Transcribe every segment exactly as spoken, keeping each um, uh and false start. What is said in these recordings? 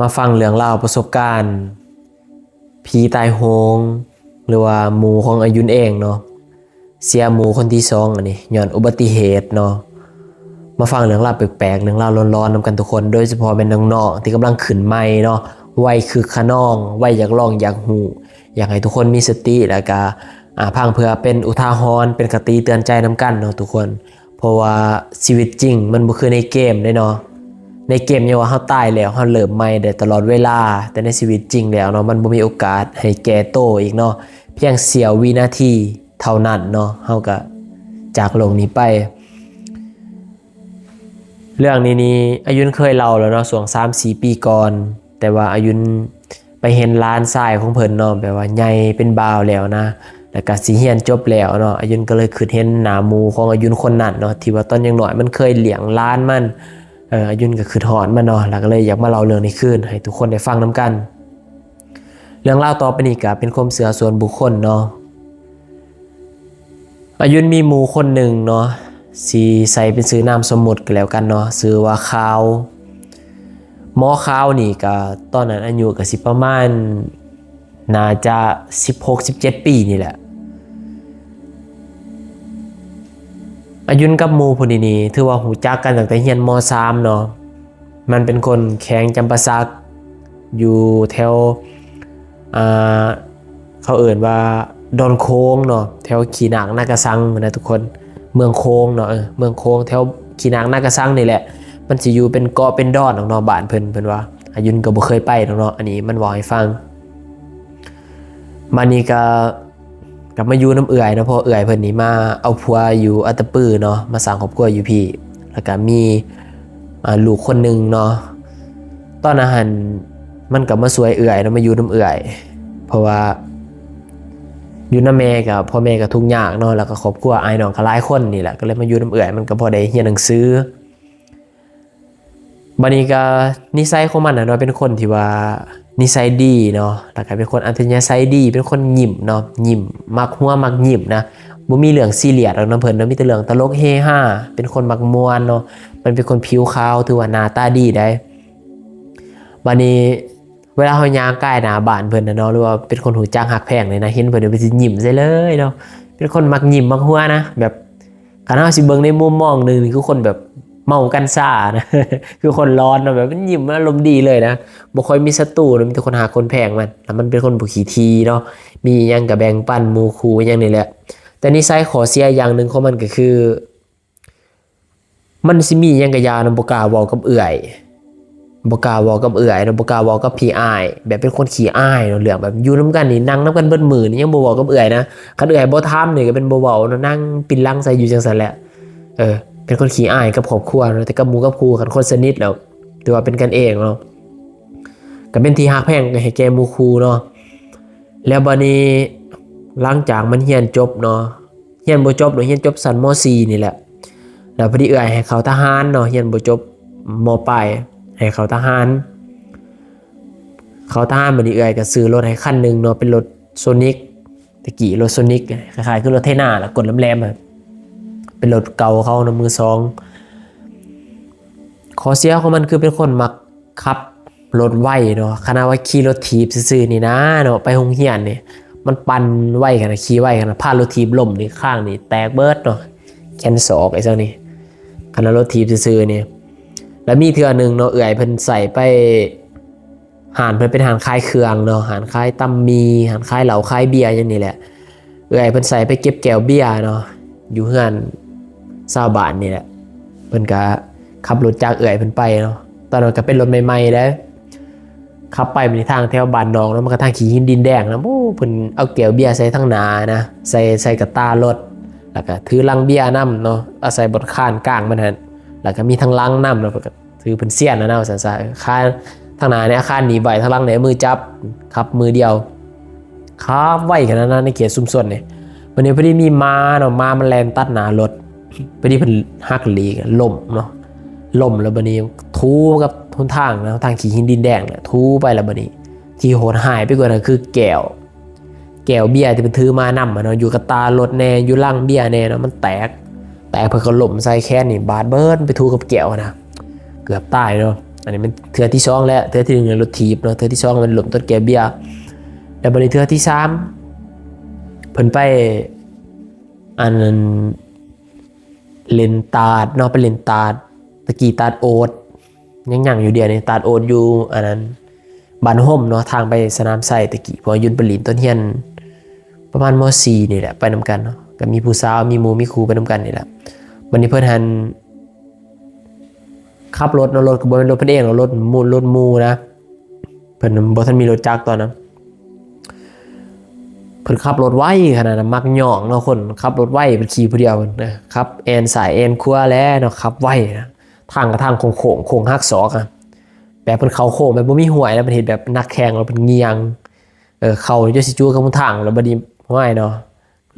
มาฟังเรื่องราวประสบการณ์ผีตายโหง หรือว่าหมู่ของอายุนเองเนาะ เสียหมู่คนที่สองอันนี้ย้อนอุบัติเหตุเนาะ มาฟังเรื่องราวแปลกๆ เรื่องราวหลอนๆ นำกันทุกคน โดยเฉพาะแม่นน้องๆ ที่กำลังขึ้นใหม่เนาะ วัยคึกคะนอง วัยอยากลองอยากฮู้ อยากให้ทุกคนมีสติ แล้วก็ อ่า ฟังเพื่อเป็นอุทาหรณ์ เป็นคติเตือนใจนำกันเนาะทุกคน เพราะว่าชีวิตจริงมันบ่คือในเกมเด้เนาะ ในเกมยังว่าเฮาตายแล้วเฮาเริ่มใหม่ได้ตลอดเวลา แต่ในชีวิตจริงแล้วเนาะ มันบ่มีโอกาสให้แก้โตอีกเนาะ เพียงเสี้ยววินาทีเท่านั้นเนาะ เฮาก็จากโลกนี้ไป เรื่องนี้นี่อายุนเคยเล่าแล้วเนาะ ช่วงสามสี่ปีก่อน แต่ว่าอายุนไปเห็นหลานชายของเพิ่นเนาะ แบบว่าใหญ่เป็นบ่าวแล้วนะ แล้วก็สิเรียนจบแล้วเนาะ อายุนก็เลยคิดเห็นหน้าหมู่ของอายุนคนนั้นเนาะ ที่ว่าตอนยังน้อยมันเคยเลี้ยงหลานมัน เออ อายุนก็คิดฮอดมันเนาะ แล้วก็เลยอยากมาเล่าเรื่องนี้คืนให้ทุกคนได้ฟังนำกัน เรื่องราวต่อไปนี้ก็เป็นความเชื่อส่วนบุคคลเนาะ อายุนมีหมู่คนหนึ่งเนาะ สิใส่เป็นชื่อนามสมมุติก็แล้วกันเนาะ ชื่อว่าขาว หมอขาวนี่ก็ตอนนั้นอายุก็สิประมาณ น่าจะสิบหก สิบเจ็ดปีนี่แหละ อายุนกับหมู่ผู้นี้นี่ถือว่ารู้จักกันตั้งแต่เรียน ม.สาม เนาะ มันเป็นคนแขวงจำปาสัก อยู่แถว อ่า เขาเอิ้นว่าดอนโค้งเนาะ แถวขี้นากนากระสังนะทุกคน เมืองโค้งเนาะ เออ เมืองโค้งแถวขี้นากนากระสังนี่แหละ มันสิอยู่เป็นเกาะเป็นดอนเนาะ บ้านเพิ่น เพิ่นว่า อายุนก็บ่เคยไปดอกเนาะ อันนี้มันเว้าให้ฟัง บัดนี้ก็ กลับมาอยู่นำเอื้อยเนาะ เพราะเอื้อยเพิ่นนี่มาเอาผัวอยู่อัตตปือเนาะ มาสร้างครอบครัวอยู่พี้ แล้วก็มี อ่า ลูกคนหนึ่งเนาะ ตอนนั้นหั้นมันก็มาช่วยเอื้อยเนาะ มาอยู่นำเอื้อย เพราะว่าอยู่นำแม่ก็ พ่อแม่ก็ทุกข์ยากเนาะ แล้วก็ครอบครัวอ้ายน้องก็หลายคนนี่แหละ ก็เลยมาอยู่นำเอื้อย มันก็พอได้เรียนหนังสือ บัดนี้ก็นิสัยของมันน่ะเนาะ เป็นคนที่ว่านิสัยดีเนาะ แล้วก็เป็นคนอัธยาศัยดี เป็นคนยิ้มเนาะ ยิ้ม มักหัวมักยิ้มนะ บ่มีเรื่องซีเรียสดอกนำเพิ่นเนาะ มีแต่เรื่องตลกเฮฮา เป็นคนมักม่วนเนาะ มันเป็นคนผิวขาว ถือว่าหน้าตาดีได้ บัดนี้เวลาเฮาย่างกายหน้าบ้านเพิ่นน่ะเนาะ หรือว่าเป็นคนรู้จักฮักแพงนี่นะ เห็นเพิ่นเพิ่นสิยิ้มใส่เลยเนาะ เป็นคนมักยิ้มมักหัวนะ แบบ คันเฮาสิเบิ่งในมุมมองหนึ่งนี่คือคนแบบเมากัญชานะ คือคนหลอนเนาะ แบบมันยิ้มมันอารมณ์ดีเลยนะ บ่ค่อยมีศัตรูนะ มีแต่คนฮักคนแพงมัน แล้วมันเป็นคนบ่ขี้ถี่เนาะ มีอิหยังก็แบ่งปันหมู่คู่อิหยังนี่แหละ แต่นิสัยข้อเสียอย่างหนึ่งของมันก็คือ มันสิมีอิหยังก็อย่านะ บ่กล้าเว้ากับเอื้อย บ่กล้าเว้ากับเอื้อยเนาะ บ่กล้าเว้ากับพี่อ้าย แบบเป็นคนขี้อายเนาะ เรื่องแบบอยู่นำกันนี่ นั่งนำกันเบิดมื้อนี่ยังบ่เว้ากับเอื้อยนะ คันเอื้อยบ่ถามนี่ก็เป็นบ่เว้าเนาะ นั่งปินหลังใส่อยู่จั่งซั้นแหละ เออ เป็นคนขี้อายกับครอบครัวเนาะ แต่กับหมู่กับคู่ คันคนสนิทแล้ว ถือว่าเป็นกันเองเนาะ ก็เป็นที่ฮักแพงให้แก่หมู่คู่เนาะ แล้วบัดนี้หลังจากมันเรียนจบเนาะ เรียนบ่จบเนาะ เรียนจบชั้น ม.สี่ นี่แหละ แล้วพอดีเอื้อยให้เข้าทหารเนาะ เรียนบ่จบ ม.ปลาย ให้เข้าทหาร เข้าทหาร บัดนี้เอื้อยก็ซื้อรถให้คันหนึ่งเนาะ เป็นรถโซนิก ตะกี้รถโซนิก คล้ายๆ คือรถไถนาล่ะ ก้นแหลมๆ อะ เป็นรถเก่าเขาเนาะ มือสอง ข้อเสียของมันคือเป็นคนมักขับรถไวเนาะ ขนาดว่าขี่รถถีบซื่อๆ นี่นะเนาะ ไปโรงเรียนนี่ มันปั่นไวขนาด ขี่ไวขนาด พารถถีบล้มนี่ ข้างนี่แตกเบิดเนาะ แขนศอกไอ้เจ้านี่ ขนาดรถถีบซื่อๆ นี่ แล้วมีเทื่อหนึ่งเนาะ เอื้อยเพิ่นใส่ไป ร้านเพิ่นเป็นร้านขายเครื่องเนาะ ร้านขายตำหมี่ ร้านขายเหล้าขายเบียร์หยังนี่แหละ เอื้อยเพิ่นใส่ไปเก็บแก้วเบียร์เนาะ อยู่เฮือนชาวบ้านนี่แหละ เพิ่นก็ขับรถจากเอื้อยเพิ่นไปเนาะ ตอนนั้นก็เป็นรถใหม่ๆ เด้ ขับไปในทางแถวบ้านนอกเนาะ มันก็ทางขี้หินดินแดงนะ โอ้ เพิ่นเอาแก้วเบียร์ใส่ทางหน้านะ ใส่ ใส่กระตารถ แล้วก็ถือลังเบียร์นำเนาะ เอาใส่บนคานกลางมันหั่น แล้วก็มีทางหลังนำเนาะ เพิ่นก็ ถือเป็นเซียนนะนะ ว่าซั่นซะ เออ คาน ทางหน้าเนี่ย คานหนีบไว้ ทางหลังเนี่ย มือจับ ขับมือเดียว ขับไวขนาดนั้น ในเขตชุมชนเนี่ย วันนี้พอดีมีหมาเนาะ หมามันแล่นตัดหน้ารถ พอดีเพิ่นหักหลีกล้มเนาะ ล้มแล้วบัดนี้ถูกับหนทางนะ ทางขี้หินดินแดงเนี่ย ถูไปแล้วบัดนี้ ที่โหดร้ายไปกว่านั้นคือแก้ว แก้วเบียร์ที่เพิ่นถือมานำอะเนาะ อยู่กระตารถแน่ อยู่ลังเบียร์แน่เนาะ มันแตก แตก เพิ่นก็ล้มใส่แขนนี่ บาดเบิด ไปถูกับแก้วนะ เกือบตายเนาะ อันนี้มันเทื่อที่สองแล้ว เทื่อที่หนึ่งเนี่ยรถถีบเนาะ เทื่อที่สองมันล้มต้นแก้วเบียร์ แล้วบัดนี้เทื่อที่สามเพิ่นไป อันนั้นเล่นตาดเนาะ ไปเล่นตาด ตะกี้ตาดโอ๊ต ยังยังอยู่เดียวนี่ ตาดโอ๊ตอยู่อันนั้น บ้านโฮมเนาะ ทางไปสนามไซตะกี้ เพราะว่ายุนไปหลินต้นเฮียน ประมาณ ม.สี่ นี่แหละ ไปนำกันเนาะ ก็มีผู้สาว มีหมู่มีครูไปนำกันนี่แหละ บัดนี้เพิ่นหัน ขับรถเนาะ รถก็บ่แม่นรถเพิ่นเองเนาะ รถหมู่ รถหมู่นะ เพิ่นบ่ทันมีรถจักรตอนนั้น เพิ่นขับรถไวขนาดนั้น มักย่องเนาะ คนขับรถไว เพิ่นขี่ผู้เดียวนะ ขับแอ่นซ้ายแอ่นขวาแหละเนาะ ขับไวนะ ทางก็ทางโค้งๆ โค้งหักศอกอะ แบบเพิ่นเข้าโค้งแบบบ่มีห้วย แล้วเพิ่นเฮ็ดแบบนักแข่ง แล้วเพิ่นเงี่ยง เออ เข้าจนสิจูกับทาง แล้วบัดนี้ห้วยเนาะ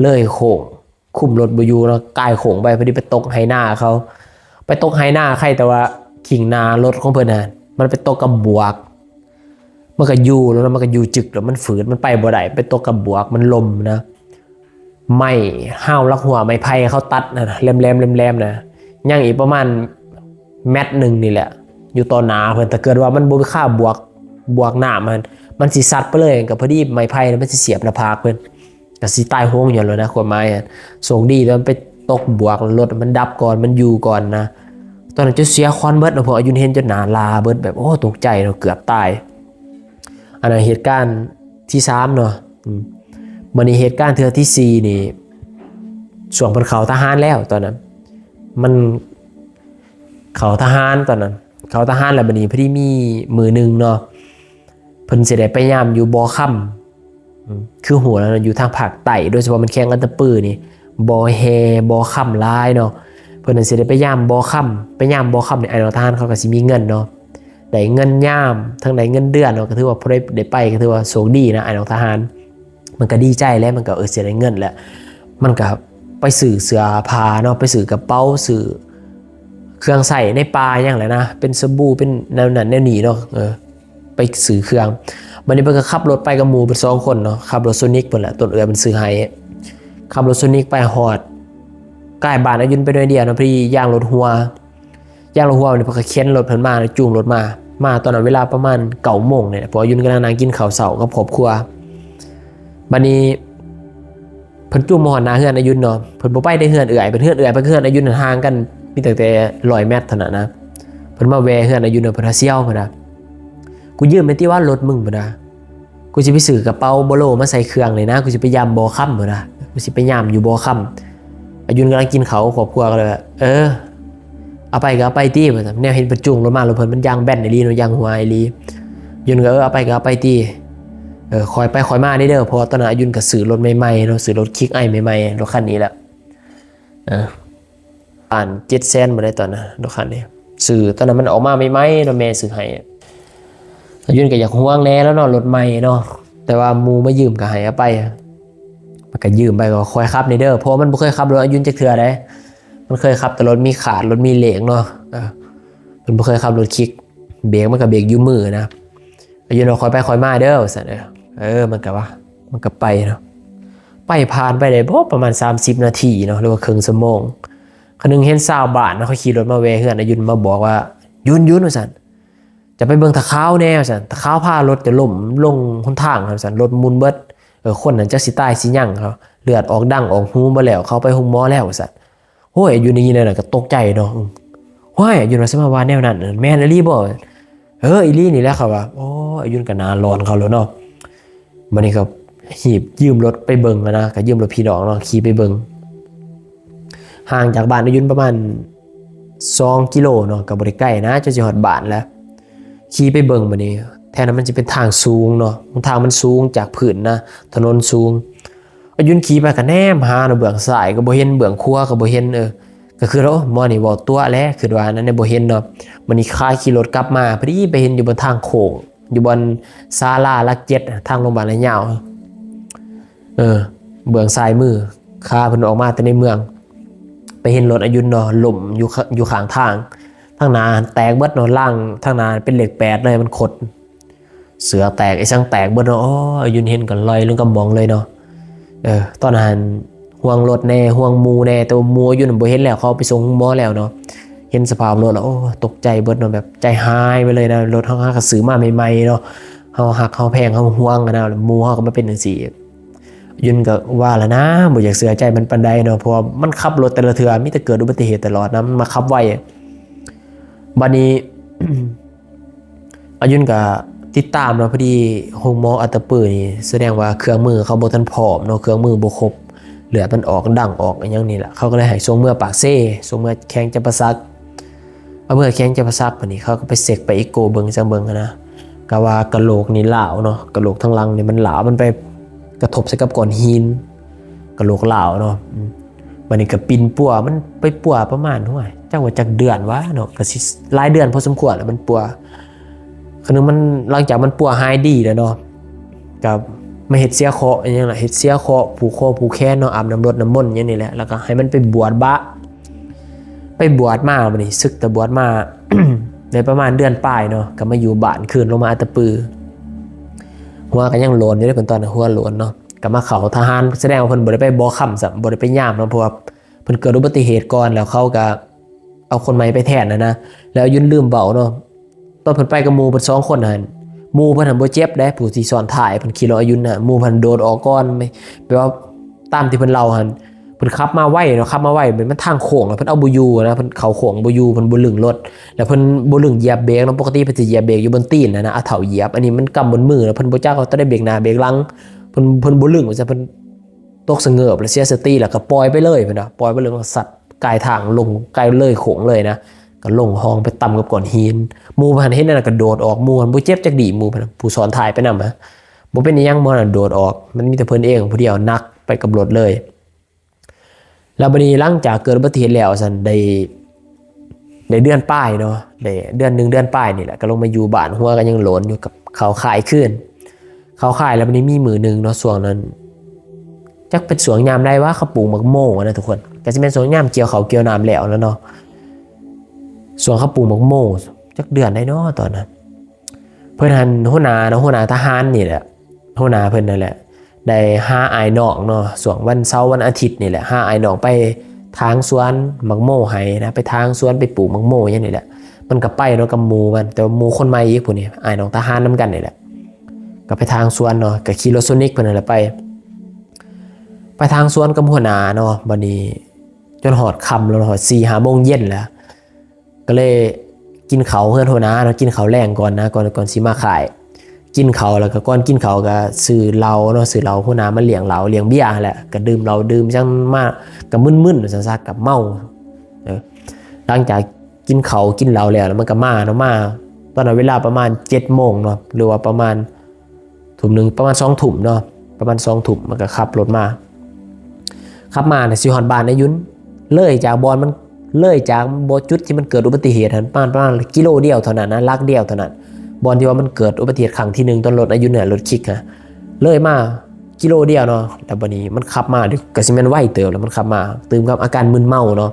เลยโค้ง คุมรถบ่อยู่เนาะ กายโค้งไป พอดีไปตกไฮ่นาเขา ไปตกไฮ่นาใคร แต่ว่าคิงหน้ารถของเพิ่นน่ะ มันไปตกกับบวก มันก็อยู่แล้วเนาะ มันก็อยู่จึกแล้ว มันฝืด มันไปบ่ได้ ไปตกกับบวก มันล้มนะ ไม้ห้าวลักหัว ไม้ไผ่เขาตัดนะ แหลมๆ แหลมๆ นะ ยังอีกประมาณเมตรหนึ่งนี่แหละ อยู่ต่อหน้าเพิ่น ถ้าเกิดว่ามันบ่คาบวก บวกน้ำมัน มันสิซัดไปเลย ก็พอดีไม้ไผ่น่ะมันสิเสียบหน้าผากเพิ่น ก็สิตายโหงอยู่แล้วนะ ความหมายอะ โชคดีที่มันไปตกบวก รถมันดับก่อน มันอยู่ก่อนนะ ตอนนั้นจนเสียขวัญเบิดนะ เพราะอายุเห็นจนหน้าลาเบิด แบบ โอ้ ตกใจเนาะ เกือบตาย อันนั้นเหตุการณ์ที่สามเนาะ อืม บัดนี้เหตุการณ์เทื่อที่สี่นี่ ช่วงเพิ่นเข้าทหารแล้วตอนนั้น มันเข้าทหารตอนนั้น เข้าทหารแล้วบัดนี้พอดีมีมื้อหนึ่งเนาะ เพิ่นสิได้ไปยามอยู่บ่อคำ อืม คือฮู้แล้วเนาะ อยู่ทางภาคใต้ โดยเฉพาะมันแขวงอัตตปือนี่ บ่อแฮ บ่อคำหลายเนาะ เพิ่นน่ะสิได้ไปยามบ่อคำ ไปยามบ่อคำนี่ อ้ายน้องทหารเขาก็สิมีเงินเนาะ ได้เงินยาม ทั้งได้เงินเดือนเนาะ ก็ถือว่าพอได้ ได้ไปก็ถือว่าโชคดีนะ อ้ายน้องทหาร มันก็ดีใจแหละ มันก็ เออ สิได้เงินแหละ มันก็ไปซื้อเสื้อผ้าเนาะ ไปซื้อกระเป๋า ซื้อเครื่องใช้ในป่าหยังแหละนะ เป็นสบู่ เป็นแนวนั้นแนวนี้เนาะ เออ ไปซื้อเครื่อง บัดนี้เพิ่นก็ขับรถไปกับหมู่เพิ่นสองคนเนาะ ขับรถโซนิกเพิ่นแหละ ต้นเอื้อยเพิ่นซื้อให้ ขับรถโซนิกไปฮอด ใกล้บ้านอายุนไปหน่อยเดียวเนาะ พอดียางรถหัว ยางรถหัวนี่เพิ่นก็เข็นรถเพิ่นมา จูงรถมา มาตอนนั้นเวลาประมาณเก้าโมงนี่แหละ เพราะอายุนกำลังนั่งกินข้าวเช้ากับครอบครัว บัดนี้ เพิ่นจูงมาฮอดหน้าเฮือนอายุนเนาะ เพิ่นบ่ไปแต่เฮือนเอื้อย เพิ่น เฮือนเอื้อยเพิ่นกับเฮือนอายุนห่างกันมีตั้งแต่ร้อยเมตรเท่านั้นนะ เพิ่นมาแวะเฮือนอายุนเนาะ เพิ่นว่า เสี่ยว เพิ่นว่า กูยืมแหน่ติว่ารถมึง เพิ่นว่า กูสิไปซื้อกระเป๋าโบโลมาใส่เครื่องนี่นะ กูสิไปยามบ่อคำ เพิ่นว่า กูสิไปยามอยู่บ่อคำ อายุนกำลังกินข้าวกับครอบครัว ก็เลยว่า เออ เอาไปก็เอาไปติ ว่าซั่น แนวเห็นเพิ่นจูงรถมา รถเพิ่นมันยางแบนอีหลีเนาะ ยางหัวอีหลี อายุนก็ เออ เอาไปก็เอาไปติ เออ ค่อยไปค่อยมาเด้อ เพราะว่าตอนนั้นอายุนก็ซื้อรถใหม่ๆเนาะ ซื้อรถคิกไอใหม่ๆ รถคันนี้แหละ เออ ประมาณเจ็ดแสนบ่ได้ตอนนั้น รถคันนี้ ซื้อตอนนั้นมันออกมาใหม่ๆเนาะ แม่ซื้อให้ อายุนก็อยากห่วงแหน่แล้วเนาะ รถใหม่เนาะ แต่ว่าหมู่มายืมก็ให้เอาไป มันก็ยืมไปก็ค่อยขับนี่เด้อ เพราะว่ามันบ่เคยขับรถอายุนจักเทื่อเด้ มันเคยขับแต่รถมีคาร์ท รถมีเลงเนาะ เออ มันบ่เคยขับรถคิก เบรกมันก็เบรกอยู่มือนะ อายุนว่า ค่อยไปค่อยมาเด้อ ว่าซั่น เออ เออ มันก็ว่า มันก็ไปเนาะ ไปผ่านไปได้บ่ประมาณสามสิบนาทีเนาะ หรือว่าครึ่งชั่วโมง คันหนึ่งเห็นชาวบ้านเนาะ เขาขี่รถมาแวะเฮือนอายุน มาบอกว่า ยุน ยุน ว่าซั่น จะไปเบิ่งตาขาวแหน่ ว่าซั่น ตาขาวพารถจะล้มลงหนทาง ว่าซั่น รถหมุนเบิด เออ คนนั้นจักสิตายสิหยัง เขาเลือดออกดังออกหูเบิดแล้ว เขาไปโรงหมอแล้ว ว่าซั่น โอ้ย อายุนได้ยินแนวนั้นก็ตกใจเนาะ อืม โอ้ย อายุนว่า สิมาว่าแนวนั้น แม่นอีหลีบ่ เออ อีหลีนี่แหละ เขาว่า โอ้ย อายุนก็หน้าร้อนเขาแล้วเนาะ บัดนี้ก็รีบยืมรถไปเบิ่งหั้นนะ ก็ยืมรถพี่น้องเนาะ ขี่ไปเบิ่ง ห่างจากบ้านอายุนประมาณสองกิโลเนาะ ก็บ่ได้ไกลนะ จนสิฮอดบ้านแล้ว ขี่ไปเบิ่งบัดนี้ แถวนั้นมันสิเป็นทางสูงเนาะ ทางมันสูงจากพื้นนะ ถนนสูง อายุนขี่ไปก็แนมหาเนาะ เบื้องซ้ายก็บ่เห็น เบื้องขวาก็บ่เห็น เออ ก็คือ โอ้ หมอนี่เว้าตั๋วแหละ คิดว่านั้นเนี่ยบ่เห็นเนาะ บัดนี้ขากขี่รถกลับมา พอดีไปเห็นอยู่บนทางโค้ง อยู่บนศาลาหลักเจ็ด ทางโรงพยาบาลระยาว เออ เบื้องซ้ายมือ ขาเพิ่นออกมาแต่ในเมือง ไปเห็นรถอายุนเนาะ ล้มอยู่ข้า- อยู่ข้างทาง ทางหน้าแตกเบิดเนาะ ล่างทางหน้าเป็นเลขแปดเลย มันขด เสื้อแตก ไอ้สังแตกเบิดเนาะ โอ้ย อายุนเห็นก็ลอยลงกับหม่องเลยเนาะ เออ ตอนนั้นห่วงรถแหน่ ห่วงหมู่แหน่ แต่ว่าหมู่อายุนบ่เห็นแล้ว เขาเอาไปส่งหมอแล้วเนาะ เห็นสภาพรถแล้ว โอ้ ตกใจเบิดเนาะ แบบใจหายไปเลยนะ รถเฮา เฮาก็ซื้อมาใหม่ๆเนาะ เฮาฮักเฮาแพงเฮาห่วงอะนะ หมู่เฮาก็มาเป็นจั่งซี้ ยุนก็ว่าแล้วนะ บ่อยากเชื่อใจมันปานใดเนาะ เพราะว่ามันขับรถแต่ละเทื่อมีแต่เกิดอุบัติเหตุตลอดนะ มันมาขับไว บัดนี้ อายุนก็ติดตามเนาะ พอดีโรงหมออัตตปือนี่แสดงว่าเครื่องมือเขาบ่ทันพร้อมเนาะ เครื่องมือบ่ครบ เลือดมันออกดั้งออกอิหยังนี่แหละ เขาก็เลยให้ส่งเมือปากเซ ส่งเมือแขวงจำปาสัก เอาเมือแขวงจำปาสัก บัดนี้เขาก็ไปเช็คไปเอ็กโกเบิ่งจั่งเบิ่งหั้นนะ ก็ว่ากะโหลกนี่ล้าวเนาะ กะโหลกทางหลังนี่มันล้าว มันไปกระทบใส่กับก้อนหิน กะโหลกล้าวเนาะ อืม บัดนี้ก็ปิ่นปัว มันไปปัวประมาณ โอ้ย จักว่าจักเดือนวะเนาะ ก็สิหลายเดือนพอสมควรแล้วมันปัว คือหนึ่งมัน หลังจากมันปัวหายดีแล้วเนาะ ก็มาเฮ็ดเสียเคราะห์อิหยังล่ะ เฮ็ดเสียเคราะห์ ผูกคอผูกแขนเนาะ อาบน้ำรดน้ำมนต์อิหยังนี่แหละ แล้วก็ให้มันไปบวชบะ ไปบวชมา บัดนี้ สึกแต่บวชมา ได้ประมาณเดือนปลายเนาะ ก็มาอยู่บ้านคืน ลงมาอัตตปือ หัวก็ยังโลนอยู่เด้ เพิ่นตอนนั้นหัวโลนเนาะ ก็มาเข้าทหาร แสดงว่าเพิ่นบ่ได้ไปบ่อค่ำซ้ำ บ่ได้ไปยามเนาะ เพราะว่าเพิ่นเกิดอุบัติเหตุก่อน แล้วเขาก็เอาคนใหม่ไปแทนนะนะ แล้วอายุนลืมเว้าเนาะ ตอนเพิ่นไปกับหมู่เพิ่นสองคนหั่น หมู่เพิ่นหั่นบ่เจ็บเด้ ผู้ที่ซ้อนท้ายเพิ่นขี่รถอายุนน่ะ หมู่เพิ่นโดดออกก่อน แปลว่าตามที่เพิ่นเล่าหั่น เพิ่นขับมาไวเนาะ ขับมาไว มันทางโค้งอะ เพิ่นเอาบ่อยู่นะ เพิ่นเข้าโค้งบ่อยู่ เพิ่นบ่ลึงรถ แล้วเพิ่นบ่ลึงเหยียบเบรกเนาะ ปกติเพิ่นสิเหยียบเบรกอยู่บนตีนนะนะ เอาเท้าเหยียบ อันนี้มันกำบนมือนะ เพิ่นบ่จักว่าตอนใดเบรกหน้าเบรกหลัง เพิ่น เพิ่นบ่ลึงว่าซั่น เพิ่นตกสะเงิบแล้วเสียสติ แล้วก็ปล่อยไปเลย เพิ่นว่า ปล่อยไปเลย มันก็สัดกายทางลง กายเลยโค้งเลยนะ ก็ลงห้องไปต่ำกับก้อนหิน หมู่เพิ่นเห็นนั่นนะกระโดดออก หมู่เพิ่นบ่เจ็บจักดี หมู่เพิ่นผู้ซ้อนท้ายไปนำนะ บ่เป็นอิหยัง หมู่นั้นโดดออก มันมีแต่เพิ่นเองผู้เดียวหนักไปกับรถเลย แล้วบัดนี้หลังจากเกิดอุบัติเหตุแล้วซั่น ได้ ได้เดือนปลายเนาะ ได้เดือนหนึ่งเดือนปลายนี่แหละ ก็ลงมาอยู่บ้าน หัวก็ยังโลนอยู่ กับเข้าค่ายคืน เข้าค่ายแล้วบัดนี้มีมื้อหนึ่งเนาะ ช่วงนั้น จักเป็นช่วงยามใดวะ เขาปลูกหมากโมนะทุกคน ก็สิแม่นช่วงยามเกี่ยวข้าวเกี่ยวน้ำแล้วแล้วเนาะ ช่วงเขาปลูกหมากโม จักเดือนใดเนาะตอนนั้น เพิ่นหั่นหัวหน้าเนาะ หัวหน้าทหารนี่แหละ หัวหน้าเพิ่นนั่นแหละ ได้หาอ้ายน้องเนาะ ช่วงวันเสาร์วันอาทิตย์นี่แหละ หาอ้ายน้องไปถางสวนหมากโมให้นะ ไปถางสวนไปปลูกหมากโมอย่างนี้แหละ มันก็ไปเนาะกับหมู่มัน แต่ว่าหมู่คนใหม่อีกผู้นี้ อ้ายน้องทหารนำกันนี่แหละ ก็ไปถางสวนเนาะ ก็ขี่รถโซนิกเพิ่นนั่นแหละไป ไปถางสวนกับหัวหน้าเนาะ บัดนี้จนฮอดค่ำแล้ว ฮอดสี่ห้าโมงเย็นแล้ว ก็เลยกินข้าวเฮือนหัวหน้าเนาะ กินข้าวแลงก่อนนะ ก่อน ก่อนสิมาค่าย กินข้าวแล้วก็ก่อนกินข้าวก็ซื้อเหล้าเนาะ ซื้อเหล้า หัวหน้ามาเลี้ยงเหล้า เลี้ยงเบียร์หั้นแหละ ก็ดื่มเหล้า ดื่มจั่งมา ก็มึนๆ ซั่นซะ ก็เมา เออ หลังจากกินข้าวกินเหล้าแล้ว แล้วมันก็มาเนาะ มา ตอนนั้นเวลาประมาณเจ็ดโมงเนาะ หรือว่าประมาณ ทุ่มหนึ่ง ประมาณสองทุ่มเนาะ ประมาณสองทุ่มมันก็ขับรถมา ขับมาน่ะสิฮอดบ้านอายุน เลยจากบ่อนมัน เลยจากบ่จุดที่มันเกิดอุบัติเหตุหั้นประมาณ ประมาณกิโลเดียวเท่านั้นนะ หลักเดียวเท่านั้น บ่อนที่ว่ามันเกิดอุบัติเหตุครั้งที่หนึ่งตอนรถอายุนน่ะ รถคิกฮะ เลยมากิโลเดียวเนาะ แล้วบัดนี้มันขับมา ก็สิแม่นไวเติบแล้ว มันขับมา ตื่มกับอาการมึนเมาเนาะ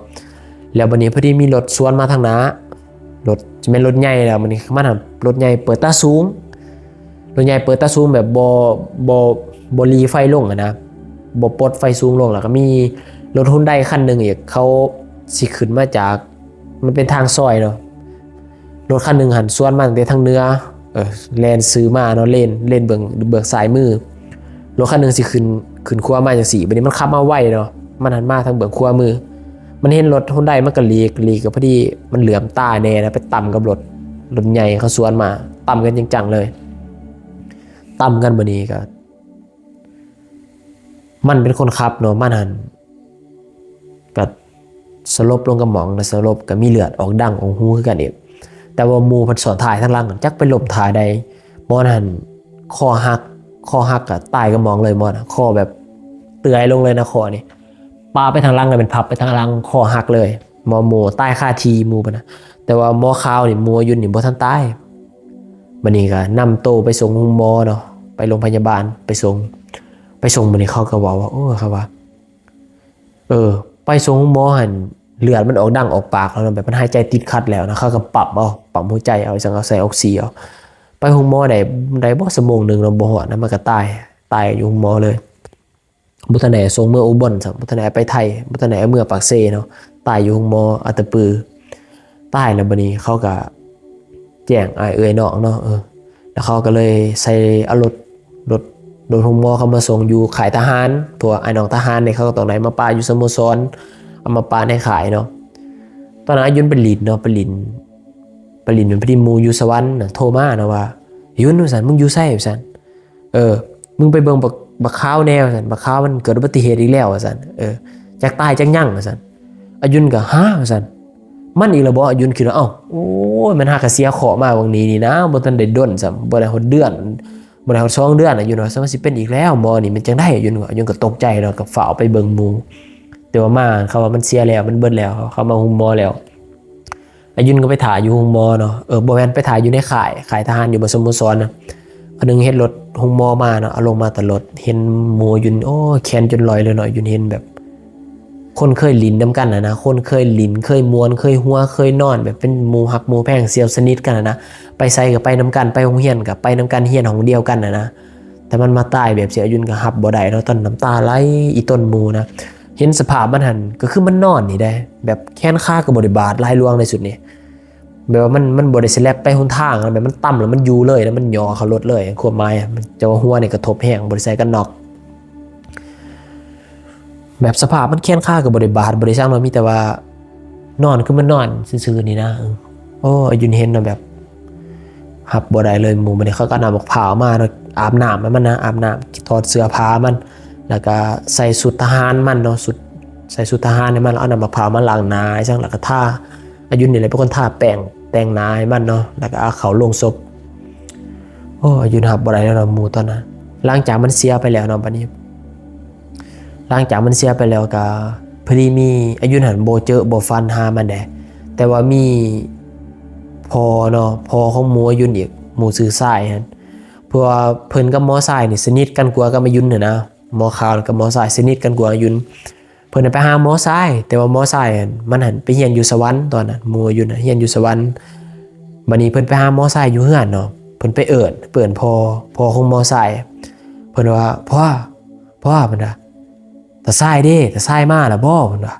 แล้วบัดนี้พอดีมีรถสวนมาทางหน้า รถ สิแม่นรถใหญ่แล้ว บัดนี้มันหั่นรถใหญ่เปิดตาสูง รถใหญ่เปิดตาสูงแบบบ่ บ่ บ่หลีไฟลงอะนะ บ่ปลดไฟสูงลง แล้วก็มีรถฮุนไดคันหนึ่งอีก เขาสิขึ้นมาจาก มันเป็นทางซอยเนาะ รถคันหนึ่งหั่นสวนมาตั้งแต่ทางเหนือ เออ แล่นซื่อมาเนาะ เลน เลนเบื้อง เบื้องซ้ายมือ รถคันหนึ่งสิขึ้น ขึ้นขวามาจั่งซี้ บัดนี้มันขับมาไวเนาะ มันหั่นมาทางเบื้องขวามือ มันเห็นรถฮุนไดมันก็หลีก หลีกก็พอดีมันเหลือมตาแน่นะ ไปต่ำกับรถ รถใหญ่เขาสวนมา ต่ำกันจังๆเลย ต่ำกันบัดนี้ก็ มันเป็นคนขับเนาะ มันหั่นก็สลบลงกับหม่องนะ สลบก็มีเลือดออกดั้งออกหูคือกันอีก แต่ว่าหมู่เพิ่นซ้อนท้ายทางหลัง จักไปล้มท่าใด หมอนั่นคอหัก คอหักก็ตายกับหม่องเลยหมอนะ คอแบบเตื่อยลงเลยนะ คอนี่ ปาไปทางหลังก็เป็นพับไปทางหลัง คอหักเลย หมอหมู่ตายคาที่หมู่เพิ่นนะ แต่ว่าหมอขาวนี่ หมู่อายุนนี่บ่ทันตาย บัดนี้ก็นำโตไปส่งโรงหมอเนาะ ไปโรงพยาบาล ไปส่ง ไปส่งบัดนี้เขาก็เว้าว่า โอ้ เขาว่า เออ ไปส่งโรงหมอหั่น เลือดมันออกดั้งออกปากแล้วเนาะ แบบมันหายใจติดขัดแล้วนะ เขาก็ปั๊มเอา ปั๊มหัวใจเอา จั่งเอาใส่ออกซิเอา ไปโรงหมอได้ ได้บ่ชั่วโมงหนึ่งเนาะ บ่ฮอดนะ มันก็ตาย ตายอยู่โรงหมอเลย บ่ทันได้ส่งเมืออุบลซ้ำ บ่ทันได้ไปไทย บ่ทันได้เอาเมือปากเซเนาะ ตายอยู่โรงหมออัตตปือ ตายแล้วบัดนี้เขาก็แจ้งอ้ายเอื้อยน้องเนาะ เออ แล้วเขาก็เลยใส่เอารถ รถ รถโฮงหมอเขามาส่งอยู่ค่ายทหาร เพราะว่าอ้ายน้องทหารเนี่ยเขาก็ต้องได้มาปะอยู่สโมสร เอามาปะในค่ายเนาะ ตอนนั้นอายุนไปหลิ้นเนาะ ไปหลิ้น ไปหลิ้น พอดีหมู่อยู่สวรรค์น่ะโทรมานะว่า "ยุน" ว่าซั่น "มึงอยู่ไส" ว่าซั่น "เออ มึงไปเบิ่งบัก บักขาวแหน่" ว่าซั่น "บักขาวมันเกิดอุบัติเหตุอีกแล้ว" ว่าซั่น "เออ จักตายจักยัง" ว่าซั่น อายุนก็ "ฮะ" ว่าซั่น "มันอีกแล้วบ่" อายุนคิดว่า "เอ้า โอ้ย มันหากะเสียเคราะห์มาหว่างนี้นี่นะ บ่ทันได้ดนซ้ำ บ่ได้ฮอดเดือน บ่ได้ฮอดสองเดือน" อายุนว่า "มันสิเป็นอีกแล้ว หมอนี่มันจั่งใด" อายุนว่า อายุนก็ตกใจเนาะ ก็ฟ้าวไปเบิ่งหมู่ แต่ว่ามาเขาว่ามันเสียแล้ว มันเบิดแล้ว เขามาโฮงหมอแล้ว อายุนก็ไปถ่าอยู่โฮงหมอเนาะ เออ บ่แม่น ไปถ่าอยู่ในค่าย ค่ายทหารอยู่บ่สโมสรนะ เขานึงเห็นรถโฮงหมอมาเนาะ เอาลงมาแต่รถ เห็นหมู่อายุน โอ้ แขนจนลอยเลยเนาะ อายุนเห็นแบบ คนเคยหลิ้นนำกันน่ะนะ คนเคยหลิ้น เคยม่วน เคยหัว เคยนอน แบบเป็นหมู่ฮักหมู่แพง เสี่ยวสนิทกันน่ะนะ ไปไสก็ไปนำกัน ไปโฮงเฮียนก็ไปนำกัน เฮียนห้องเดียวกันน่ะนะ แต่มันมาตายแบบซี้ อายุนก็รับบ่ได้เนาะ ตอนน้ำตาไหลอีต้นหมู่นะ เห็นสภาพมันหั่น ก็คือมันนอนนี่เด้ แบบแขนขาก็บ่ได้บาดหลายหลวงในสุดนี่ แบบว่ามัน มันบ่ได้สแลปไปหนทางนะ แบบมันต่ำแล้วมันอยู่เลยนะ มันหย่อเข้ารถเลย ความหมายอะ มันจะว่าหัวนี่กระทบแฮง บ่ได้ใส่กันน็อก แบบสภาพมันแขนขาก็บ่ได้บาด บ่ได้ซังเนาะ มีแต่ว่านอนคือมันนอนซื่อๆนี่นะ เออ โอ้ อายุนเห็นเนาะ แบบ รับบ่ได้เลยหมู่ บัดนี้เขาก็นำบักพร้าวมาเนาะ อาบน้ำให้มันนะ อาบน้ำ ถอดเสื้อผ้ามัน แล้วก็ใส่ชุดทหารมันเนาะ ชุด ใส่ชุดทหารให้มัน แล้วเอาน้ำบักพร้าวมาล้างหน้าให้ซัง แล้วก็ทา อายุนนี่แหละเป็นคนทาแป้งแต่งหน้าให้มันเนาะ แล้วก็เอาเข้าโลงศพ โอ้ อายุนรับบ่ได้แล้วเนาะหมู่ตอนนั้น หลังจากมันเสียไปแล้วเนาะ บัดนี้ หลังจากมันเสียไปแล้วก็ พอดีมี อายุนหั่นบ่เจอบ่ฝันหามันเด้ แต่ว่ามีพ่อเนาะ พ่อของหมู่อายุนอีก หมู่ชื่อชายหั่น เพราะว่าเพิ่นกับหมอชายนี่สนิทกันกว่ากับอายุนน่ะนะ หมอขาวกับหมอชายสนิทกันกว่าอายุน เพิ่นน่ะไปหาหมอชาย แต่ว่าหมอชายหั่น มันหั่นไปเฮียนอยู่สวรรค์ตอนนั้น หมู่อายุนน่ะเฮียนอยู่สวรรค์ บัดนี้เพิ่นไปหาหมอชายอยู่เฮือนเนาะ เพิ่นไปเอิ้น เอิ้นพ่อ พ่อของหมอชาย เพิ่นว่า "พ่อ พ่อ" เพิ่นว่า "ตาชายเด้ ตาชายมาแล้วบ่" เพิ่นว่า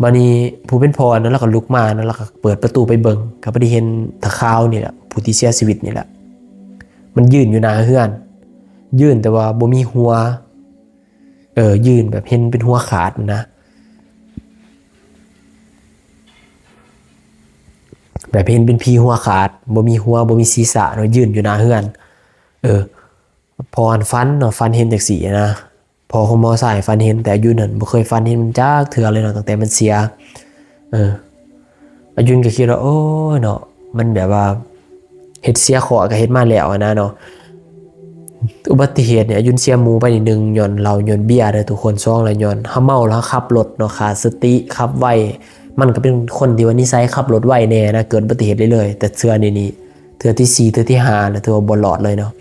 บัดนี้ผู้เป็นพ่อนั้น ลาวก็ลุกมาเนาะ ลาวก็เปิดประตูไปเบิ่ง ก็พอดีเห็นตาขาวนี่แหละ ผู้ที่เสียชีวิตนี่แหละ มันยืนอยู่หน้าเฮือน ยืนแต่ว่าบ่มีหัว เออ ยืนแบบเห็นเป็นหัวขาดนะ แบบเห็นเป็นผีหัวขาด บ่มีหัว บ่มีศีรษะเนาะ ยืนอยู่หน้าเฮือน เออ พ่อหั่นฝันเนาะ ฝันเห็นจั่งซี้นะ พ่อของหมอชายฝันเห็น แต่อายุนหั่นบ่เคยฝันเห็นมันจักเทื่อเลยเนาะ ตั้งแต่มันเสีย เออ อายุนก็คิดว่า โอ้ยเนาะ มันแบบว่า เฮ็ดเสียเคราะห์ก็เฮ็ดมาแล้วอะนะเนาะ อุบัติเหตุเนี่ย อายุนเสียหมู่ไปนี่ หนึ่ง ย้อนเหล้าย้อนเบียร์เด้อทุกคน สอง แล้วย้อนเฮาเมาแล้วขับรถเนาะ ขาดสติ ขับไว มันก็เป็นคนที่ว่านิสัยขับรถไวแน่นะ เกิดอุบัติเหตุเรื่อยๆ แต่เทื่อนี้นี่ เทื่อที่สี่ เทื่อที่ห้าแล้ว ถือว่าบ่รอดเลยเนาะ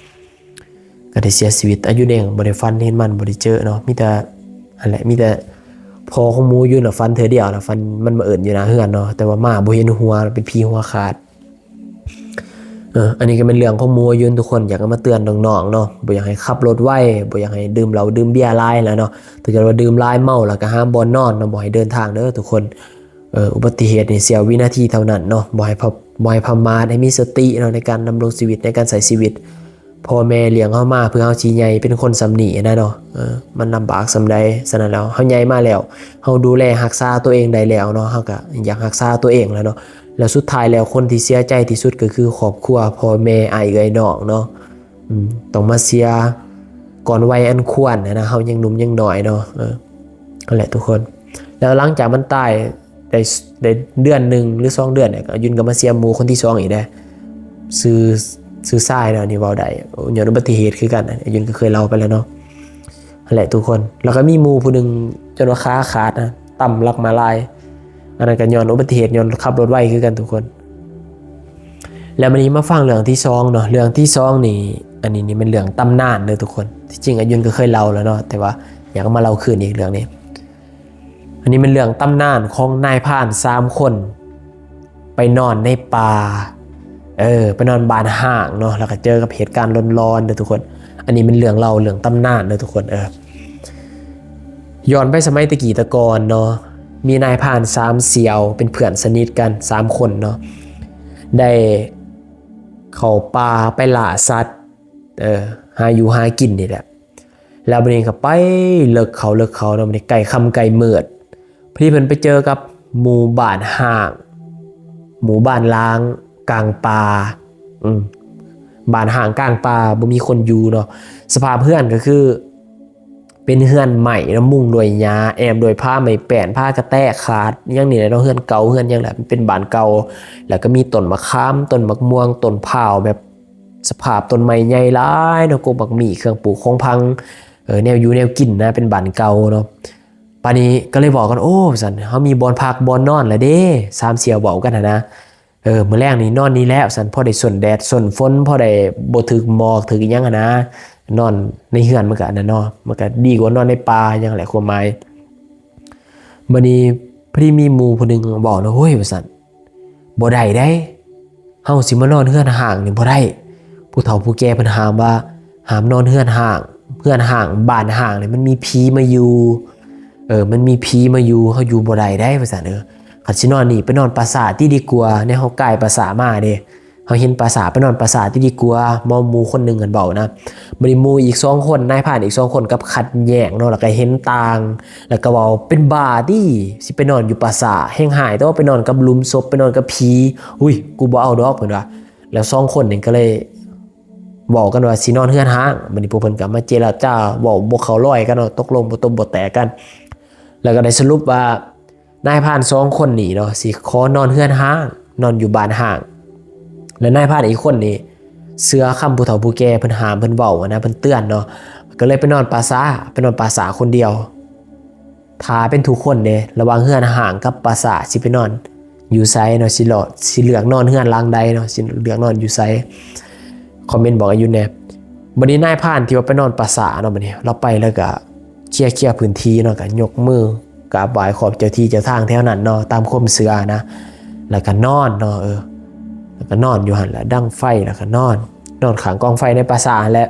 ก็ได้เสียชีวิต อายุนเองบ่ได้ฝันเห็นมัน บ่ได้เจอเนาะ มีแต่ อันแหละ มีแต่พ่อของหมู่อายุนน่ะฝันเทื่อเดียวนะ ฝันมันมาเอิ้นอยู่หน้าเฮือนเนาะ แต่ว่ามาบ่เห็นหัว เป็นผีหัวขาด เออ อันนี้ก็เป็นเรื่องของหมู่อายุน ทุกคน อยากเอามาเตือนน้องๆเนาะ บ่อยากให้ขับรถไว บ่อยากให้ดื่มเหล้าดื่มเบียร์หลายแล้วเนาะ ถ้าเกิดว่าดื่มหลายเมาแล้วก็หาบ่อนนอนเนาะ บ่ให้เดินทางเด้อทุกคน เออ อุบัติเหตุนี่เสี้ยววินาทีเท่านั้นเนาะ บ่ให้พะ บ่ให้ประมาท ให้มีสติเนาะ ในการดำรงชีวิต ในการใช้ชีวิต พ่อแม่เลี้ยงเฮามาเพื่อเฮาสิใหญ่เป็นคนส่ำนี้นะเนาะ เออ มันลำบากส่ำใด ฉะนั้นแล้ว เฮาใหญ่มาแล้ว เฮาดูแลรักษาตัวเองได้แล้วเนาะ เฮาก็อยากรักษาตัวเองแหละเนาะ แล้วสุดท้ายแล้วคนที่เสียใจที่สุดก็คือครอบครัว พ่อแม่ อ้ายเอื้อยน้องเนาะ อืม ต้องมาเสียก่อนวัยอันควรนะ เฮายังหนุ่มยังน้อยเนาะ เออ นั่นแหละทุกคน แล้วหลังจากมันตายได้ ได้เดือนหนึ่งหรือสองเดือนเนี่ย อายุนก็มาเสียหมู่คนที่สองอีกนะ ชื่อ ชื่อชายเนาะ นี่เว้าได้ ย้อนอุบัติเหตุคือกัน อายุนก็เคยเล่าไปแล้วเนาะ นั่นแหละทุกคน แล้วก็มีหมู่ผู้หนึ่งจนว่าขาขาดนะ ต่ำหลักมาลาย อันนั้นก็ย้อนอุบัติเหตุ ย้อนขับรถไวคือกันทุกคน แล้วบัดนี้มาฟังเรื่องที่สองเนาะ เรื่องที่สองนี่ อันนี้นี่เป็นเรื่องตำนานเด้อทุกคน ที่จริงอายุนก็เคยเล่าแล้วเนาะ แต่ว่าอยากเอามาเล่าคืนอีกเรื่องนี้ อันนี้เป็นเรื่องตำนานของนายพรานสามคน ไปนอนในป่า เออ ไปนอนบ้านฮ้างเนาะ แล้วก็เจอกับเหตุการณ์หลอนๆเด้อทุกคน อันนี้เป็นเรื่องเล่า เรื่องตำนานเด้อทุกคน เออ ย้อนไปสมัยตะกี้ตะกอนเนาะ มีนายพรานสามเสี่ยวเป็นเพื่อนสนิทกันสามคนเนาะ ได้เข้าป่าไปล่าสัตว์ เออ หาอยู่หากินนี่แหละ แล้วบัดนี้ก็ไปเลิกเขาเลิกเขาเนาะ บัดนี้ใกล้ค่ำใกล้มืด พอดีเพิ่นไปเจอกับหมู่บ้านฮ้าง หมู่บ้านร้างกลางป่า อืม บ้านฮ้างกลางป่า บ่มีคนอยู่เนาะ สภาพเฮือนก็คือ เป็นเฮือนไม้เนาะ มุงด้วยหญ้า แอมด้วยผ้าไม้แป้น ผ้ากะแตกขาด อย่างนี้แหละเนาะ เฮือนเก่า เฮือนหยังแหละ มันเป็นบ้านเก่า แล้วก็มีต้นมะขาม ต้นมะม่วง ต้นพร้าว แบบสภาพต้นไม้ใหญ่หลายเนาะ กกหมากหมี่ เครื่องปลูกของพัง เออ แนวอยู่แนวกินนะ เป็นบ้านเก่าเนาะ บัดนี้ก็เลยบอกกัน โอ้ ซั่น เฮามีบ่อนพักบ่อนนอนแล้วเด้ สามเสี่ยวเว้ากันหั้นนะ เออ มื้อแลงนี่นอนนี่แล้ว ซั่น พอได้ส้นแดดส้นฝน พอได้บ่ถืกหมอกถืกอิหยังหั้นนะ นอนในเฮือนมันก็อันนั้นเนาะ มันก็ดีกว่านอนในป่า หยังแหละ ความหมาย บัดนี้พอดีมีหมู่ผู้หนึ่งเว้านะ โอ้ย ว่าซั่น บ่ได้เด้ เฮาสิมานอนเฮือนฮ้างนี่บ่ได้ ผู้เฒ่าผู้แก่เพิ่นห้ามว่า ห้ามนอนเฮือนฮ้าง เฮือนฮ้าง บ้านฮ้างนี่มันมีผีมาอยู่ เออ มันมีผีมาอยู่ เฮาอยู่บ่ได้เด้ ว่าซั่น เออ คันสินอนนี่ไปนอนป่าช้าติดีกว่า แนวเฮากายป่าช้ามาเด้ เฮาเห็นป่าช้า ไปนอนป่าช้าติดีกว่า หมอหมู่คนหนึ่งหั้นเว้านะ บัดนี้หมู่อีกสองคน นายพรานอีกสองคนกับขัดแย้งเนาะ แล้วก็เห็นต่าง แล้วก็เว้า เป็นบ้าติ สิไปนอนอยู่ป่าช้า แฮ่งฮ้าย แต่ว่าไปนอนกับหลุมศพ ไปนอนกับผี อุ้ย กูบ่เอาดอก เพิ่นว่า แล้วสองคนนี่ก็เลยเว้ากันว่าสินอนเฮือนฮ้าง บัดนี้พวกเพิ่นก็มาเจรจา เว้าบ่เข้าลอยกันเนาะ ตกลงบ่ตบบ่แตกกัน แล้วก็ได้สรุปว่า นายพรานสองคนนี่เนาะ สิขอนอนเฮือนฮ้าง นอนอยู่บ้านฮ้าง และนายพรานอีกคนนี่เชื่อคำผู้เฒ่าผู้แก่เพิ่นห้าม เพิ่นเว้าหั้นนะ เพิ่นเตือนเนาะ ก็เลยไปนอนป่าช้า ไปนอนป่าช้าคนเดียว ถ้าเป็นทุกคนเด้ ระหว่างเฮือนฮ้างกับป่าช้า สิไปนอนอยู่ไสเนาะ สิเลาะ สิเลือกนอนเฮือนหลังใดเนาะ สิเลือกนอนอยู่ไส คอมเมนต์บอกกันอยู่แหน่ บัดนี้นายพรานที่ว่าไปนอนป่าช้าเนาะ บัดนี้ลาวไปแล้วก็เคลียร์ เคลียร์พื้นที่เนาะ ก็ยกมือกราบไหว้ขอบเจ้าที่เจ้าทางแถวนั้นเนาะ ตามความเชื่อนะ แล้วก็นอนเนาะ เออ แล้วก็นอนอยู่หั้นแหละ ดังไฟแล้วก็นอน นอนข้างกองไฟในป่าช้าหั้นแหละ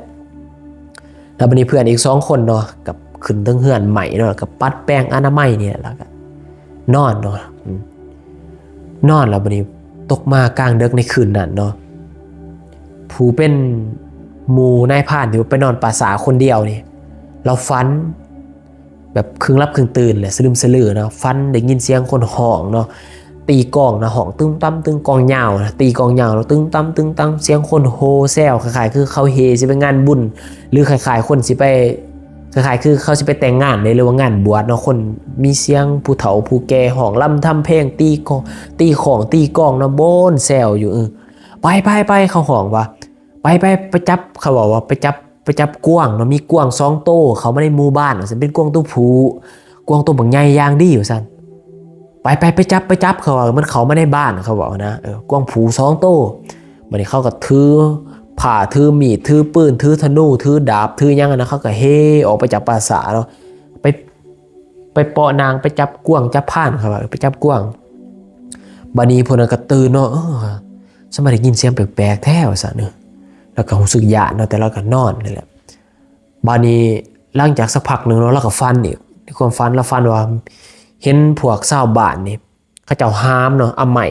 แล้วบัดนี้เพื่อนอีกสองคนเนาะ ก็ขึ้นเทิงเฮือนไม้เนาะ ก็ปัดแปรงอนามัยนี่แหละ แล้วก็นอนเนาะ อืม นอนแล้วบัดนี้ตกมากลางดึกในคืนนั้นเนาะ ผู้เป็นหมู่นายพรานที่ว่าไปนอนป่าช้าคนเดียวนี่ ลาวฝัน แบบครึ่งหลับครึ่งตื่นแหละ สะลึมสะลือเนาะ ฝันได้ยินเสียงคนฮ้องเนาะ ตีกลองนะ ฮ้องตึ้มตั้มตึ้ม กลองยาวนะ ตีกลองยาวแล้วตึ้มตั้มตึ้มตั้ม เสียงคนโห่แซว คล้ายๆ คือเขาเฮสิไปงานบุญ หรือคล้ายๆ คนสิไป คล้ายๆ คือเขาสิไปแต่งงานเด้ หรือว่างานบวชเนาะ คนมีเสียงผู้เฒ่าผู้แก่ฮ้องรำทำเพลง ตีกลอง ตีกลอง ตีกลองเนาะ โบ้นแซวอยู่ เออ ไป ไป ไป เขาฮ้องว่า ไป ไป ไปจับ เขาบอกว่าไปจับ ไปจับกวางเนาะ มีกวางสองโตเข้ามาในหมู่บ้าน ว่าซั่น เป็นกวางตัวผู้ กวางตัวบักใหญ่อย่างดี ว่าซั่น ไป ไป ไปจับ ไปจับ เขาว่า มันเข้ามาในบ้าน เขาบอกนะ เออ กวางผู้สองโต บัดนี้เขาก็ถือผ้า ถือมีด ถือปืน ถือธนู ถือดาบ ถือหยังนะ เขาก็เฮออกไปจากป่าช้าเนาะ ไป ไปเปาะนาง ไปจับกวางจับพราน เขาว่า เออ ไปจับกวาง บัดนี้พวกนั้นก็ตื่นเนาะ เออ สงสัยได้ยินเสียงแปลกๆ แท้ ว่าซั่นเนาะ แล้วก็รู้สึกย้านเนาะ แต่ลาวก็นอนนั่นแหละ บัดนี้หลังจากสักพักหนึ่งเนาะ ลาวก็ฝันอีก ในความฝันลาวฝันว่า เห็นพวกชาวบ้านนี่ เขาเจ้าหามเนาะ เอาไม้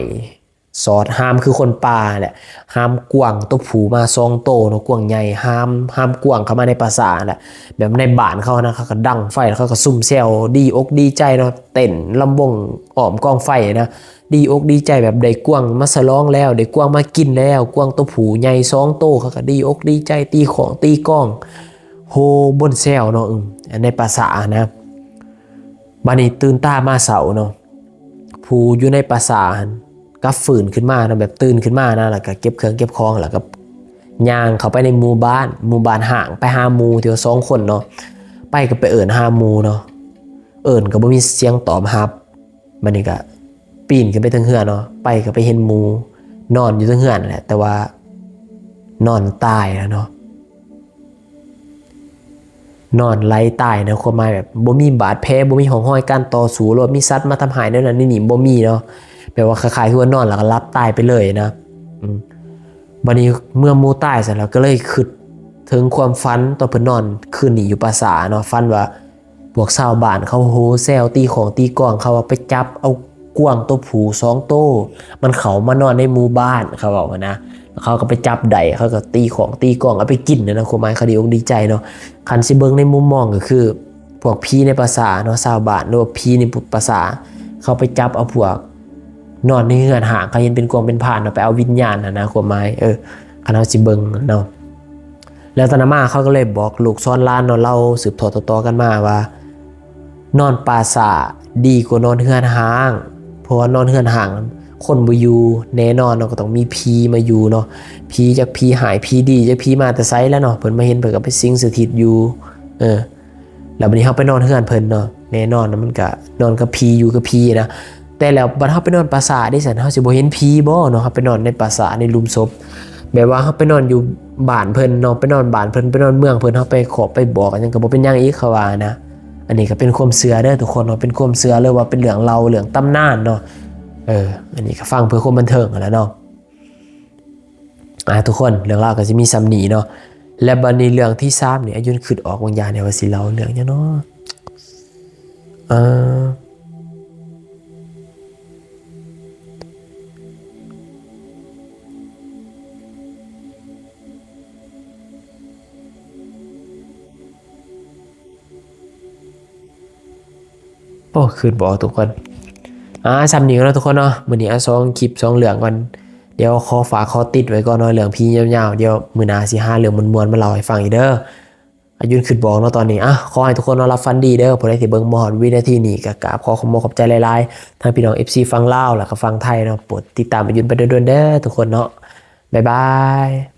สอดหาม คือคนป่าแหละ หามกวางตัวผู้มาสองโตเนาะ กวางใหญ่ หาม หามกวางเข้ามาในป่าช้าแหละ แบบในบ้านเขานะ เขาก็ดังไฟ แล้วเขาก็ซุ่มแซว ดีอกดีใจเนาะ เต้นรำวงอ้อมกองไฟนะ ดีอกดีใจแบบได้กวางมาฉลองแล้ว ได้กวางมากินแล้ว กวางตัวผู้ใหญ่สองโต เขาก็ดีอกดีใจ ตีกลอง ตีกลอง โห่โบ้นแซวเนาะ อืม อันในป่าช้านะ บัดนี้ตื่นตามาเช้าเนาะ ผู้อยู่ในป่าช้าหั้นกลับฟื้นขึ้นมาเนาะ แบบตื่นขึ้นมานะ แล้วก็เก็บเครื่องเก็บของ แล้วก็ย่างเข้าไปในหมู่บ้าน หมู่บ้านฮ้าง ไปหาหมู่ที่ว่าสองคนเนาะ ไปก็ไปเอิ้นหาหมู่เนาะ เอิ้นก็บ่มีเสียงตอบรับ บัดนี้ก็ปีนขึ้นไปเทิงเฮือนเนาะ ไปก็ไปเห็นหมู่นอนอยู่เทิงเฮือนนั่นแหละ แต่ว่านอนตายแล้วเนาะ นอนไหลตายนะ ความหมายแบบบ่มีบาดแผล บ่มีร่องรอยการต่อสู้ หรือว่ามีสัตว์มาทำร้ายแนวนั้นแนวนี้ บ่มีเนาะ แบบว่าคล้ายๆ คือว่านอนแล้วก็หลับตายไปเลยนะ อืม บัดนี้เมื่อหมู่ตายเสร็จแล้วก็เลยคิดถึงความฝันตอนเพิ่นนอนคืนนี้อยู่ป่าช้าเนาะ ฝันว่า พวกชาวบ้านเขาโห่แซวตีข้องตีกลอง เขาว่าไปจับเอากวางตัวผู้สองตัว มันเข้ามานอนในหมู่บ้าน เขาเว้าหั้นนะ เขาก็ไปจับได้ เขาก็ตีข้องตีกลองเอาไปกินนะนะ ความหมายเขาดีอกดีใจเนาะ คันสิเบิ่งในมุมมองก็คือ พวกผีในป่าช้าเนาะ ชาวบ้านหรือว่าผีในป่าช้า เขาไปจับเอาพวกนอนในเฮือนฮ้าง เขาเห็นเป็นกวางเป็นพร้านเนาะ ไปเอาวิญญาณหั้นนะ ความหมาย เออ คันเฮาสิเบิ่งเนาะ แล้วต่อมาเขาก็เลยบอกลูกสอนหลานเนาะ เล่าสืบทอดต่อๆกันมาว่า นอนป่าช้าดีกว่านอนเฮือนฮ้าง เพราะว่านอนเฮือนฮ้างคนบ่อยู่ แน่นอนเนาะ ก็ต้องมีผีมาอยู่เนาะ ผีจักผีฮ้ายผีดี จักผีมาแต่ไสแล้วเนาะ เพิ่นมาเห็นเพิ่นก็ไปสิงสถิตอยู่ เออ แล้วบัดนี้เฮาไปนอนเฮือนเพิ่นเนาะ แน่นอนนะ มันก็นอนกับผีอยู่กับผีนะ แต่แล้วบัดเฮาไปนอนป่าช้าเด้ ซั่นเฮาสิบ่เห็นผีบ่เนาะ เฮาไปนอนในป่าช้าในหลุมศพ แบบว่าเฮาไปนอนอยู่บ้านเพิ่นเนาะ ไปนอนบ้านเพิ่น ไปนอนเมืองเพิ่น เฮาไปขอไปบอกอิหยังก็บ่เป็นหยังอีก เขาว่านะ อันนี้ก็เป็นความเชื่อเด้อทุกคนเนาะ เป็นความเชื่อ หรือว่าเป็นเรื่องเล่า เรื่องตำนานเนาะ เออ อันนี้ก็ฟังเพื่อความบันเทิงหั้นแหละเนาะ อ่า ทุกคน เรื่องราวก็สิมีส่ำนี้เนาะ และบัดนี้เรื่องที่สามนี่ อายุนคิดออกบางอย่างเนี่ยว่าสิเล่าเรื่องหยังเนาะ เออ โอ้ คิดบ่ออกทุกคน อ่า ส่ำนี้ก่อนเนาะทุกคนเนาะ มื้อนี้เอาสองคลิปสองเรื่องก่อน เดี๋ยวขอฝากขอติดไว้ก่อนเนาะ เรื่องผียาวๆ เดี๋ยวมื้อหน้าสิหาเรื่องม่วนๆมาเล่าให้ฟังอีกเด้อ อายุนคิดบ่ออกเนาะตอนนี้ อ่ะ ขอให้ทุกคนนอนหลับฝันดีเด้อ ผู้ใดที่เบิ่งมาฮอดวินาทีนี้ก็กราบขอขอบคุณขอบใจหลายๆ ทั้งพี่น้อง เอฟซี ฝั่งลาว แล้วก็ฝั่งไทยเนาะ โปรดติดตามอายุนไปโดนๆเด้อทุกคนเนาะ บ๊ายบาย